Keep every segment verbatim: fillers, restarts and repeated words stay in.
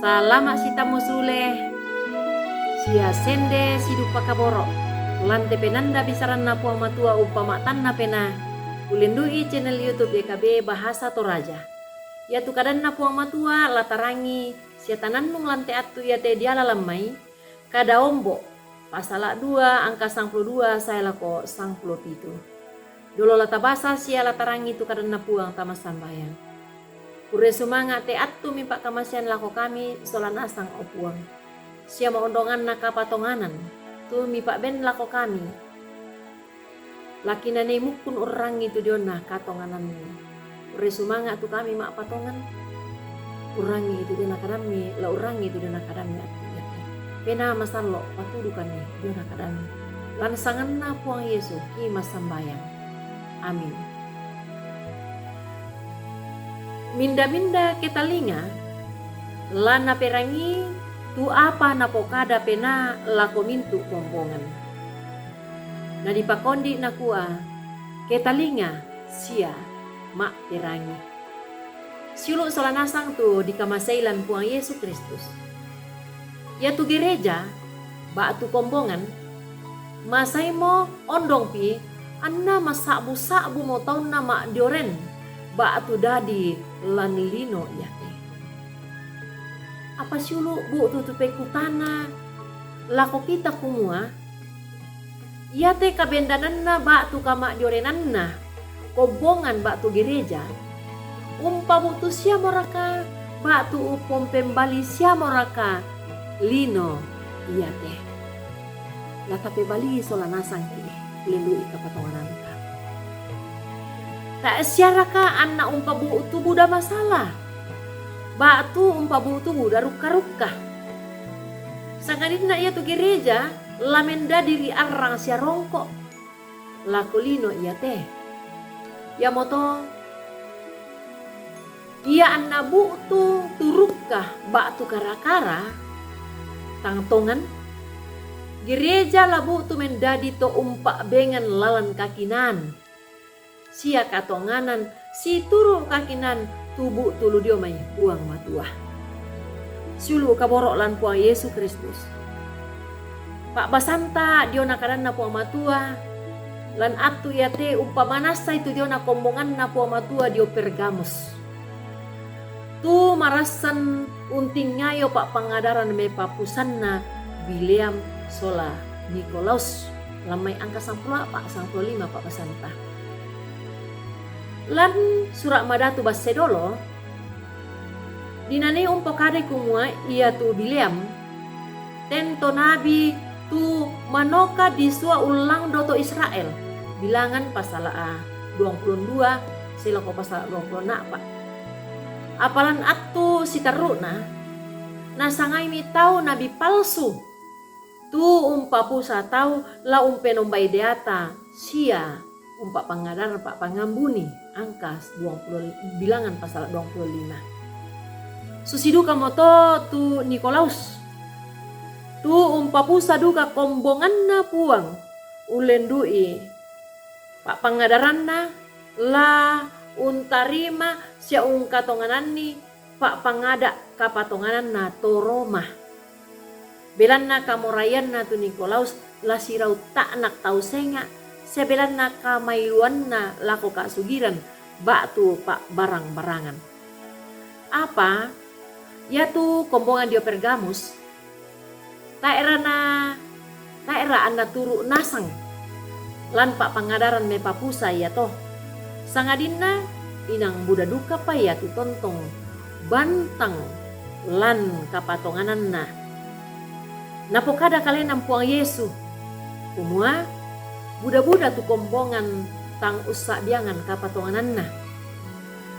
Salama' sitammu sule, sia sende sidupa kaboro', lan te penanda bisaranna Puang Matua umpama'tanna penaa, ulendu'i channel YouTube E K B Bahasa Toraja. Iatu kadanna Puang Matua la tarangi sia tanannung lan te attu iate diala lammai, Kada Ombo', pasala' dua angka sangpulo dua sae lako sangpulo pitu. Dolo la tabasa sia la tarangi tu kadanna Puang tama sambayang. Kurre sumanga' te attu mipa'kamasean lako kami sola nasang, o Puang, sia maonronganna kapatonganan tu mipa'ben lako kami. La kinanei mukkun urrangi tu diona katonganammi. Kurre sumanga' tu kami ma'patongan. Urrangi tu diona kadammi, la urrangi tu diona kadammi attu iate. Penaa masallo' patudukanni diona kadammi. Lan sanganna Puang Yesu ki massambayang. Amin. Minda-minda ketalinga, la naperangii tu apa napokada penaa lako mintu' kombongan. Nadipakondi' nakua, ketalinga sia ma'perangi. Siulu' sola nasang tu dikamasei lan Puang Yesu Kristus. Iatu gereja ba'tu kombongan, masaimo ondongpi anna masa'bu-sa'bumo taunna ma'dioren ba'tu dadi lan lino iate. Apa siulu' bu'tu tu pekutana lako kita kumua, iate kabendananna ba'tu kama'diorenanna kombongan ba'tu gereja, umpabu'tu siamoraka ba'tu umpompembali siamoraka lino iate? La tapebalii sola nasangki, lendu'i kapatongananta. Tae' siaraka anna umpabu'tu buda masala, ba'tu umpabu'tu buda rukka-rukka. Sangadinna iatu gereja la mendadi ri arrang sia rongko' lako lino iate. Iamoto ia anna bu'tu tu rukka ba'tu kara-kara, tang tongan, gereja la bu'tu mendadi to umpa'bengan lalan kakinaan sia katonganan situru' kakinaan tu bu'tu lu dio mai Puang Matua. Siulu' kaboro' lan Puang Yesu Kristus. Pa'basanta diona kadanna Puang Matua, lan attu iate umpamanassai tu diona kombonganna Puang Matua dio Pergamus. Tu marassan untingayo pa'pangadaran mepapusanna Bileam sola Nikolaus, lammai angka sangpulo a'pa', sangpulo lima pa'basanta. Lan sura' madatu basse dolo, dinanii umpokadai kumua iatu Bileam ten to nabi tu manoka disua ullangdo to Israel, Bilangan pasala' duangpulo dua sae lako pasala' duangpulo a'pa'. Apa lan attu siterru'na, nasangaimi tau nabi palsu tu umpapusa tau la umpenombai deata sia umpa'pangadara pa'pangambuni, angka duangpulo, Bilangan pasala' duangpulo lima. Susi dukamoto tu Nikolaus, tu umpapusa duka kombonganna Puang, ullendu'i pa'pangadaranna la untarima sia ungkatongananni pa'pangada' kapatongananna to Roma. Belanna kamoraianna tu Nikolaus la sirau ta'nak tau senga', sia belanna kamailuanna lako kasugiran ba'tu pa'barang-barangan. Apa iatu kombongan dio Pergamus, tae'ra na, tae'ra anna turu' nasang lan pa'pangadaran mepapusa iato, sangadinna inang buda dukapa iatu tontong bantang lan kapatongananna. Napokada kalenan Puang Yesu, kumua, buda-buda tu kombongan tang ussa'biangan kapatongananna.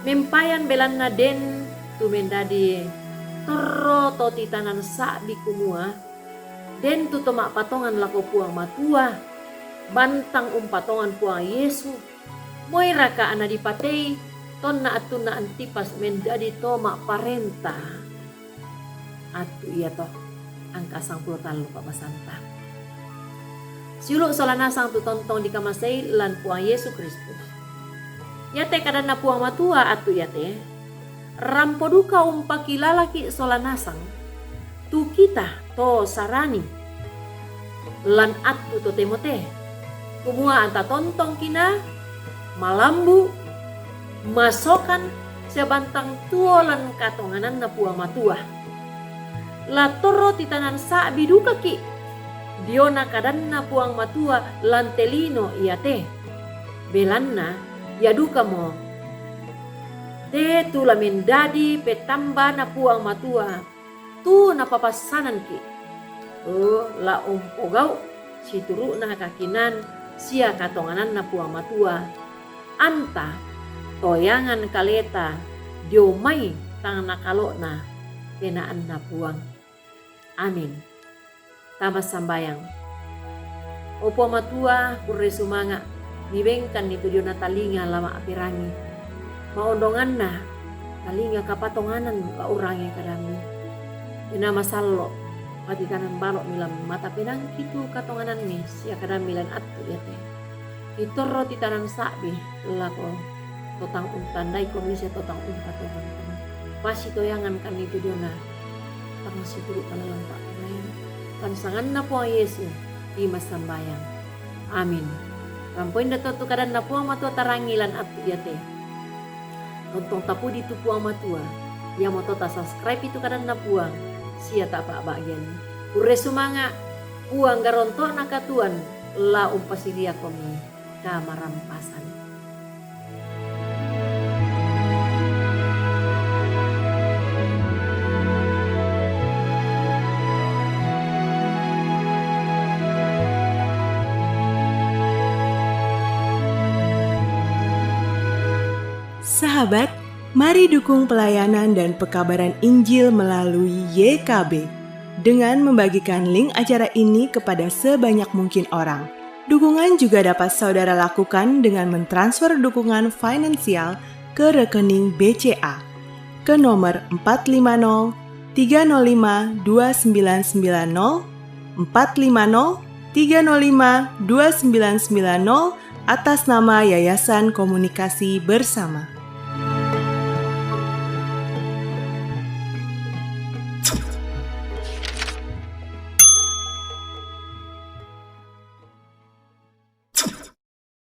Mempayan belanna den tu mendadi torro to titanan sa'bi kumua, den tu to ma'patongan lako Puang Matua, bantang umpatongan Puang Yesu, moiraka anna dipatei tonna attunna Antipas mendadi to ma'parenta. Attu iato, angka sangpulo tallu pa'basanta. Siulu' sola nasang tu tontong dikamasei lan Puang Yesu Kristus. Iate kadanna Puang Matua attu iate, Rampo duka umpakilalaki sola nasang tu kita to sarani lan attu totemo te. Kumua anta tontongki na malambu, masokan, sia bantang tuo lan katongananna Puang Matua. La torro titanan sa'bi dukaki diona kadanna Puang Matua lan te lino iate. Belanna ia dukamo te tu la mendadi petambana Puang Matua tu napapassananki. Oh, la umpogau situru'na kakinan sia katongananna Puang Matua. Anta toyangan kaleta dio mai tang nakalo'na penaanna Puang. Amin. Tama sambayang. O Puang Matua, kurre sumanga, mibengkanni tu diona talinga la ma'perangi. Maondonganna talinga kapatonganan la urangi kadammi. Ena masallo, patitanan balo'mi lan mata penaangki tu katonganammi sia kadammi lan attu iate. Itorro titanan sa'bi lako to tang untandai komi sia to tang umpatongan komi. Pasitoyangankanni tu diona tang situru' kalalang pa'punaim. Lan sanganna Puang Yesu, ima sambayang. Amin. Rampo inda to tu kadanna Puang Matua tarangi lan attu iate. Tontong tapudi tu Puang Matua, iamoto ta subscribe itu kadanna Puang, sia tapa'bagian. Kurre sumanga, Puang garonto'na katuoan la umpasiriakomi kamarampasan. Sahabat, mari dukung pelayanan dan pekabaran Injil melalui Y K B dengan membagikan link acara ini kepada sebanyak mungkin orang. Dukungan juga dapat saudara lakukan dengan mentransfer dukungan finansial ke rekening B C A ke nomor empat lima nol tiga nol lima dua sembilan sembilan nol, empat lima nol tiga nol lima dua sembilan sembilan nol, atas nama Yayasan Komunikasi Bersama.